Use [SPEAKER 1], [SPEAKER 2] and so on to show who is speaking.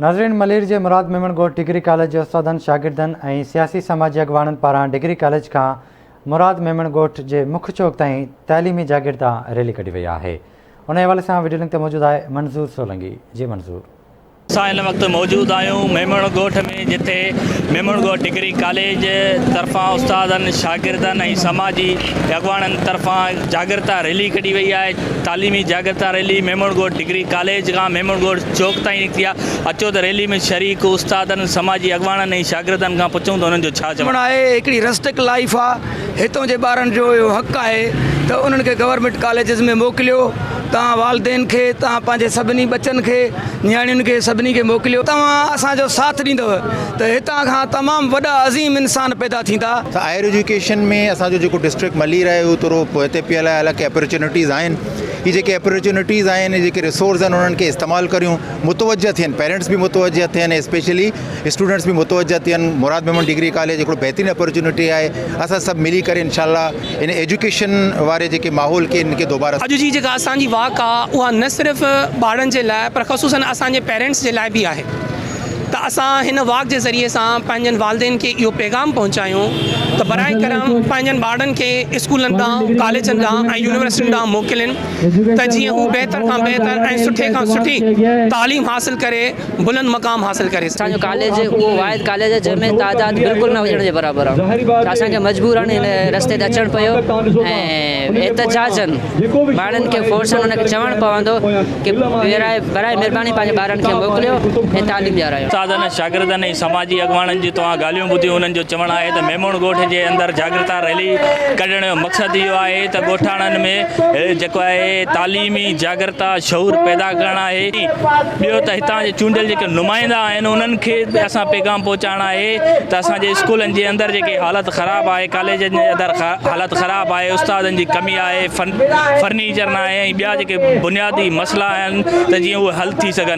[SPEAKER 1] ناظرين ملير جي مراد ميمڻ ڳوٺ ڊگري ڪاليج جي استادن، شاگردن ۽ سياسي سماجي اڳواڻن پاران ڊگري ڪاليج کان مراد ميمڻ ڳوٺ جي مک چوڪ تائين تعليمي جاگرتا ريلي ڪڍي وئي آهي انهي حوالي سان وڊيو لنڪ تي موجود آهي منظور سولنگي جي منظور.
[SPEAKER 2] اسان هن وقت موجود آهيون ميمڻ ڳوٺ ۾ جتي ميمڻ ڳوٺ ڊگري ڪاليج طرفان استادن، شاگردن ۽ سماجي اڳواڻن طرفان جاگرتا ريلي ڪڍي وئي آهي. تعليمي جاگرتا ريلي ميمڻ ڳوٺ ڊگري ڪاليج کان ميمڻ ڳوٺ چوڪ تائين نڪتي آهي. اچو ته ريلي ۾ شريڪ استادن، سماجي اڳواڻن ۽ شاگردن کان پڇون ته انهن جو ڇا چوڻ
[SPEAKER 3] آهي. آهي هڪڙي رسٽڪ لائيف آ هتون جي ٻارن جو اهو حق آهي ته انهن کي گورنمينٽ ڪاليجز ۾ موڪليو توهان والدين کي توهان پنهنجي سڀني ٻچن کي نياڻين کي سڀني کي موڪليو توهان اسان جو ساٿ ڏيندؤ ته هتان کان تمام وڏا عظيم انسان پيدا ٿيندا.
[SPEAKER 4] ته هائير ايجوڪيشن ۾ اسان جو جيڪو ڊسٽرڪٽ ملير آهي اهو ٿورو پوئتي پيل آهي حالانڪه اپرچونيٽيز آهن هي جيڪي اپرچونيٽيز آهن هي جيڪي ريسورس آهن انهن کي استعمال ڪريون متوجه ٿين پيرنٽس به متوجه ٿين اسپيشلي اسٽوڊنٽس به متوجه ٿين مراد ميمڻ ڊگري ڪاليج هڪڙو بهترين اپرچونيٽي آهي اسان سڀ ملي ڪري انشاء الله ان ايجوڪيشن واري جيڪي ماحول کي ان کي دوباره.
[SPEAKER 5] اڄ جي جيڪا اسان جي واڪ آ اها نه صرف ٻارڙن جي لاء پر خصوصن اسان جي پيرنٽس جي لاء به آهي ته اسان هن واڪ جي ذريعي سان پنهنجن والدين کي اهو پيغام پهچايون ته براء ڪرم پنهنجن ٻارڙن کي اسڪولن ڏانهن ڪاليجن ڏانهن ۽ يونيورسٽين ڏانهن موڪلين ته جيئن هو بهتر کان بهتر ۽ سٺي کان سٺي تعليم حاصل ڪري بلند مقام حاصل ڪري
[SPEAKER 6] اسان جو ڪاليج اهو واحد ڪاليج آهي جنهن ۾ تعداد بلڪل نه هجڻ جي برابر آهي ته اسان کي مجبورن هن رستي تي اچڻ پيو ۽ احتجاجن ماڻهن کي فورسن ان کي چوڻ پوندو ڪي برائي برائي مهرباني پنهنجي ٻارن کي موڪليو ۽ تعليم ڏيارايو.
[SPEAKER 2] استادن، شاگردن ۽ سماجي اڳواڻن جون توهان ڳالهيون ٻڌيون انهن جو چوڻ آهي ته ميمڻ ڳوٺ جي اندر جاڳرتا ريلي ڪڍڻ جو مقصد اهو آهي ته ڳوٺاڻن ۾ جيڪو آهي تعليمي جاڳرتا شعور پيدا ڪرڻ آهي. ٻيو ته هتان جي چونڊيل جيڪي نمائندا آهن انهن کي به اسان پيغام پهچائڻ آهي ته اسان جي اسڪولن جي اندر جيڪي حالت خراب آهي ڪاليجن جي اندر حالت خراب آهي استادن جي ڪمي آهي فرنيچر ناهي ۽ ٻيا جيڪي بنيادي مسئلا آهن ته جيئن اهي حل ٿي سگهن.